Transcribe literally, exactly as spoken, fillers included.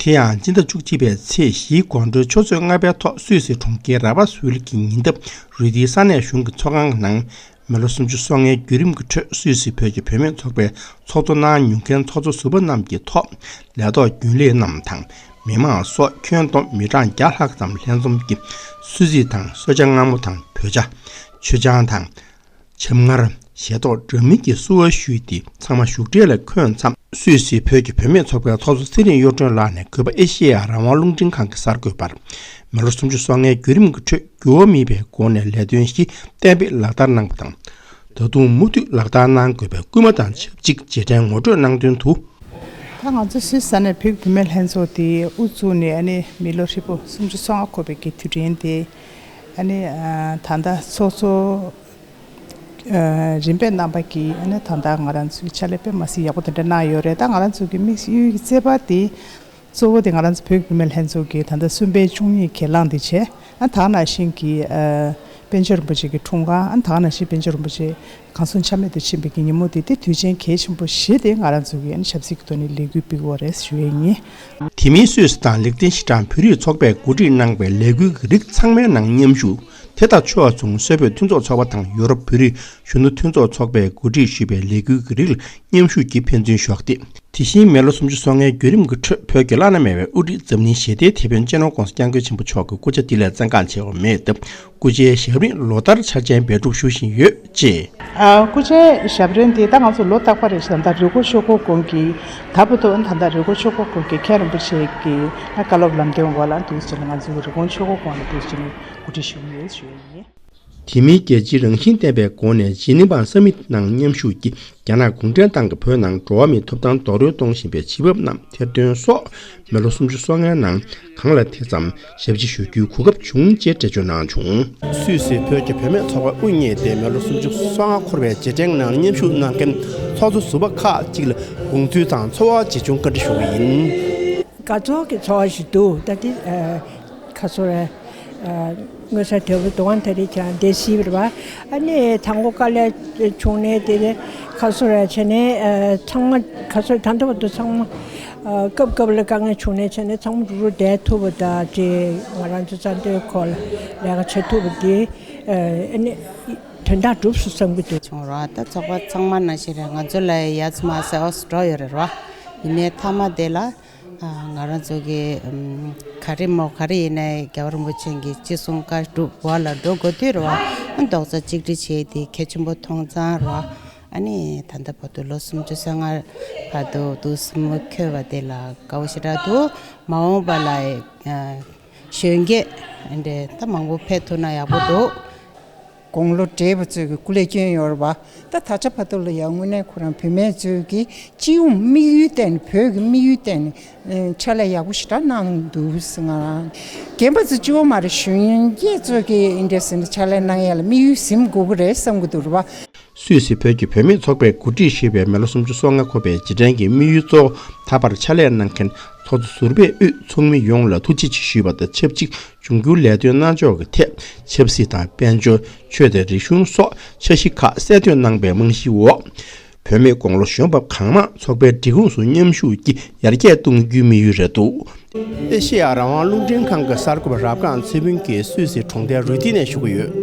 དེ་ཡང་སྤྱི་ཟླ་བཅུ་གཅིག་པའི་ཚེས་བཞིའི་དགོང་དྲོའི་ཆུ་ཚོད་ལྔ་པའི་ཐོག་སུད་སི་གྲོང་ཁྱེར་ར་བ་སུལ་གྱི་ཉེ་འདབས་རུས་ཏིའི་ས་གནས་གཞུང་གི་ཚོགས་ཁང་ནང་མི་ལོ་སུམ་ཅུ་སོ་ལྔའི་བརྒྱུད་རིམ་གྱི་ཁྲོད་སུད་སི་བོད་ཀྱི་བུད་མེད་ཚོགས་པའི་ཚོགས་གཙོ་གནང་མྱོང་མཁན་ཚོགས་གཙོ་ཟུར་པ་རྣམས་ཀྱི་ཐོག་ལས་ཐོག་རྒྱུན་ལས་རྣམས་དང་མི་མང་སོགས་ཁྱོན་བསྡོམས་མི་གྲངས་བརྒྱ་ལྷག་ཙམ་ལྷན་འཛོམས་ཀྱིས་སུད་སི་དང་གསོལ་ཇ་མངར་མོ་དང་བོད་ཇ། མཆོད་ཆང་དང་། ཆབ་མངར། ཞལ་ཏོག་འདྲ་མིན་གྱི་བསུ་བ་ཞུས་ཏེ་ཚང་མ་བཞུགས་གྲལ་ལ་འཁོད་མཚམས་སུད་སི་བོད་ཀྱི་བུད་མེད་ཚོགས་པའི་ཚོགས་གཙོ་ཚེ་རིང་གཡུ་སྒྲོན་ལགས་ནས་གུས་པ་ཨེ་ཤེ་ཡ་རང་དབང་རླུང་འཕྲིན་ཁང་གི་གསར་འགོད་པར་མི་ལོ་སུམ་ཅུ་སོ་ལྔའི་བརྒྱུད་རིམ་གྱི་ཁྲོད་འགྱུར་བ་མེད་པའི་སྒོ་ནས་ལས་དོན་བཞི་གཏན་འབེབས་ལག་བསྟར་གནང་པ་དང་། ད་དུང་མུ་མཐུད་ལག་བསྟར་གནང་དགོས་པའི་སྐུལ་མ་དང་ཆབས་ཅིག་རྗེས་དྲན་ངོ་སྤྲོད་གནང་དོན་དུ། ད་ང་ཚོ་སུད་སི་ས་གནས་བོད་ཀྱི་བུད་མེད་ལྷན་ཚོགས་དེ་དབུ་བཙུགས་ནས་ཨ་ནི་མི་ལོ་ཧྲིལ་པོ་སུམ་ཅུ་སོ་ལྔ་འཁོར་བའི་གི་དུས་དྲན་དེ་ཨ་ནི་ད་ལྟ་ཚོགས་གཙོ་རིམ་པས་རྣམ་པ་གིས་ཨ་ནི་ད་ལྟ་ང་རང་ཚོའི་ཕྱག་ལས་དཔེ་མ་སྲིད་ཡག་པོ་དེ་འདྲ་གནང་ཡོད་རེད། ད་ང་རང་ཚོ་གི་དམིགས་ཡུལ་གྱི་རྩོད་པ་དེ་གཙོ་བོ་དེ་ང་རང་ཚོ་བོད་ཀྱི་བུད་མེད་ལྷན་ཚོགས་ཀྱི་ད་ལྟ་གསུམ་པའི་བཅུ་གཉིས་གྱེན་ལངས་དེ་བྱས། ཨ་ད་ག་ནང་བཞིན་གྱི་ཨ་པཎ་ཆེན་རིན་པོ་ཆེ་གི་འཁྲུངས་སྐར། ཨ་ད་ག་ནང་བཞིན་པཎ་ཆེན་རིན་པོ་ཆེ་གང་སོང་ཆ་མེད་དུ་ཕྱིན་པའི་གི་ཉིན་མོ་དེ་དེ་དུས་ཆེན་གལ་ཆེན་པོ་བཞི་དེ་ང་རང་ཚོ་གི་ཨ་ནི་ཆབ་སྲིད་ཀྱི་ཐོག་ནས་ལས་འགུལ་སྤེལ་གྱི་ཡོད་རེད་ཞུ་ཡས་ཡིན། དེ་མིན་སུད་སི་དང་ལིག་ཏེན་ཤི་ཊན་བོད་རིགས་ཚོགས་པས་གོ་སྒྲིག་གནང་པའི་ལས་འགུལ་གྱི་རིགས་ཚང་མའི་ནང་མཉམ་ཞུགས། དེ་དང་ཕྱོགས་མཚུངས་སུད་བོད་མཐུན་ཚོགས་ཚོགས་པ་དང་ཡུ་རོབ་བོད་རིགས་གཞོན་ནུ་མཐུན་ཚོགས་ཚོགས་པས་གོ་སྒྲིག་ཞུས་པའི་ལས་འགུལ་གྱི་རིགས་ལ་མཉམ་ཞུགས་ཀྱིས་ཕན་ཚུན་གཞོགས་འདེགས། དེ་བཞིན་མི་ལོ་སུམ་ཅུ་སོ་ལྔའི་བརྒྱུད་རིམ་གྱི་ཁྲོད་བོད་ཀྱི་བླ་ན་མེད་པའི་དབུ་ཁྲིད་འཛམ་གླིང་ཞི་བདེའི་དེད་དཔོན་སྤྱི་ནོར་༧གོང་ས་༧སྐྱབས་མགོན་ཆེན་པོ་མཆོག་གི་སྐུ་ཕྱྭ་འདི་ལས་བཙན་བཀག་བྱས་པ་མེད་སྟབས། སྐུ་ཕྱྭའི་ཞབས་རིམ་ལོ་ལྟར་འཆར་ཅན་འབད་སྒྲུབ་ཞུ་བཞིན་ཡོད་ཅེས། ཨ་སྐུ་ཕྱྭའི་ཞབས་རིམ་དེ་ད་ང་ཚོ་ལོ་རྟག་པ་རེ་བཞིན་ད་ལྟ་རི་ཀོན་ཆོས་འཁོར་དགོན་གྱི་ད་བར་དུ་ད་ལྟ་རི་ཀོན་ཆོས་འཁོར་དགོན་གྱི་མཁན་རིན་པོ་ཆེ་གི་ཨ་བཀའ་སློབ་ལམ་སྟོན་འོག་ལ་འདུག་ཅེས་ལ་ང་ཚོའི་རི་ཀོན་ཆོས་འཁོར་དགོན་ལ་འདུག་ཅེས་ནས་གོ་སྒྲིག་ཞུ་གི་ཡོད་ཞུ་ཡ་ཡིན། དེ་མིན་རྒྱལ་སྤྱིའི་རང་བཞིན་ལྡན་པའི་སྒོ་ནས་ཇི་ནི་ཝ་སམ་མིཊ་ནང་མཉམ་ཞུགས་ཀྱིས་རྒྱ་ནག་གུང་ཁྲན་ཏང་གིས་བོད་ནང་འགྲོ་བ་མིའི་ཐོབ་ཐང་རྡོག་རོལ་གཏོང་བཞིན་པའི་བྱེད་བབ་རྣམས་ཐེར་འདོན་སོགས་མི་ལོ་སུམ་ཅུ་སོ་ལྔའི་ནང་གང་ལ་དེ་ཙམ་ཞབས་ཕྱི་ཞུ་རྒྱུའི་གོ་སྐབས་བྱུང་ཅེས་འགྲེལ་བརྗོད་གནང་བྱུང་། སུད་སི་བོད་ཀྱི་བུད་མེད་ཚོགས་པ་དབུ་བརྙེས་ཏེ་མི་ལོ་སུམ་ཅུ་སོ་ལྔ་འཁོར་བའི་རྗེས་དྲན་ནང་མཉམ་ཞུགས་གནང་མཁན་ཚོགས་གཙོ་ཟུར་པ་ཁག་ཅིག་ལ་དགོངས་ཚུལ་དང་ཚོར་བ་ཇི་བྱུང་བཀའ་འདྲི་ཞུ་གི་ཡིན། དགའ་ཚོར་གྱི་ཚོར་བ་ཞིག་འདུག་ད་དེ་ཁ་སོ་ར། མངོན་གསལ་དོད་པོ་འདུག་ཨང་། ད་རེས་ཀྱང་བསྡད་སྲིད་པ་རེད་པ། ཨ་ནི་དང་པོ་དཀའ་ལས་བྱུང་ནས་དེ་ནས་ཁ་སོ་ར་བྱས་ནས་ཚང་མ་ཁ་སོ་ད་ལྟ་བར་དུ་ཚང་མ་སྐབས་སྐབས་ལ་དཀའ་ངལ་བྱུང་ནས་བྱས་ནས་ཚང་མ་རུ་རུ་བསྡད་ཐུབ་པ་དང་དེ་ང་རང་ཚོ་རྩ་དོན་སྐོར་ལ་ལས་ཀ་བྱེད་ཐུབ་པ་དེ་ཨ་ནི་དོན་དག་གྲུབ་སོང་བསམ་གྱི་འདུག་བྱུང་ར། ད་ཚོགས་པ་ཚང་མ་ནང་བཞིན་རེད། ང་ཚོ་ལ་ཡ་ཚ་མ་ཟེར་ཨོ་སི་འགྲོ་ཡོད་རེད་ར། ཡིན་ནའི་མཐའ་མ་དེ་ལ། ང་རང་ཚོ་གི་ག་རེ་མོ་ག་རེ་ཡིན་ནའི་རྒྱལ་བ་རིན་པོ་ཆེ་གི་ཅི་གསུང་བཀའ་སྒྲུབ་འོག་ལ་འགྲོ་དགོས་དུས་རེད་བ། རྡོག་རྩ་གཅིག་སྒྲིལ་བྱས་ཏེ་གལ་ཆེན་པོ་མཐོང་ཙང་རེད་བ། ཨ་ནི་ད་ལྟ་བར་དུ་ལོ་སུམ་ཅུ་སོ་ལྔ་བར་དུ་འདུག་སེ་མུ་འཁྱོལ་བ་དེ་ལ་དགའ་བོ་ཞེ་དྲག་འདུག་མ་འོངས་པ་ལ་གཞོན་སྐྱེས་འདྲ་ད་མང་པོ་ཕེབས་ཐུབ་ན་ཡག་པོ་འདུག་དགུང་ལོ་བགྲེས་པ་ཚོས་ཀྱི་སྐུ་ལས་བསྐྱོན་ཡོད་རེད་བ། ད་ད་ཆ་བར་དུ་ལ་ཡང་དངོས་གནས་ཁོ་རང་བུད་མེད་ཚོས་ཀྱི་སྤྱི་ཡོངས་དམིགས་ཡུལ་བསྟན་ནས་བོད་ཀྱི་དམིགས་ཡུལ་བསྟན་ནས་ཕྱག་ལས་ཡག་པོ་ཞེ་དྲག་གནང་འདུག་ཟེར། ང་རང་རྒན་པ་ཚོ་གཅིག་པོ་མ་རེད། གཞོན་སྐྱེས་ཚོས་ཀྱི་འདྲ་ཟེར་ནས་ཕྱག་ལས་གནང་ཡ་ལ་དམིགས་ཡུལ་ཟིན་དགོས་ཀྱི་རེད་བསམ་གྱི་འདུག་རེད་བ། སུད་སི་བོད་ཀྱི་བུད་མེད་ཚོགས་པས་གོ་སྒྲིག་ཞུས་པའི་མི་ལོ་སུམ་ཅུ་སོ་ལྔ་འཁོར་བའི་རྗེས་དྲན་གྱི་དམིགས་ཡུལ་གཙོ་བོ་ད་བར་ཕྱག་ལས་གནང་མཁན་ཚོགས་གཙོ་ཟུར་པས་དབུས་ཚོགས་མི་ཡོངས་ལ་ཐུགས་རྗེ་ཆེ་ཞུས་པ་དང་ཆབས་ཅིག་འབྱུང་འགྱུར་ལས་དོན་གནང་ཕྱོགས་ཀྱི་ཐད་ཆབ་སྲིད་དང་དཔལ་འབྱོར། ཆོས་དང་རིག་གཞུང་སོགས་འཆར་གཞི་ཁག་གསལ་སྟོན་གནང་པའི་རྨང་གཞིའི་འོག་བུད་མེད་དགུང་ལོ་གཞོན་པ་གང་མང་ཚོགས་པའི་སྒྲིག་ཁོངས་སུ་མཉམ་ཞུགས་ཀྱིས་ཡར་རྒྱས་གཏོང་རྒྱུའི་དམིགས་ཡུལ་རེད་འདུག་ཨེ་ཤེ་ཡ་རང་དབང་རླུང་འཕྲིན་ཁང་གི་གསར་འགོད་པ་རབ་སྒང་ཚེ་ཕུན་གྱིས་སུད་སི་གྲོང་རྡལ་རུས་ཏི་ནས་ཞུ་གི་ཡོད།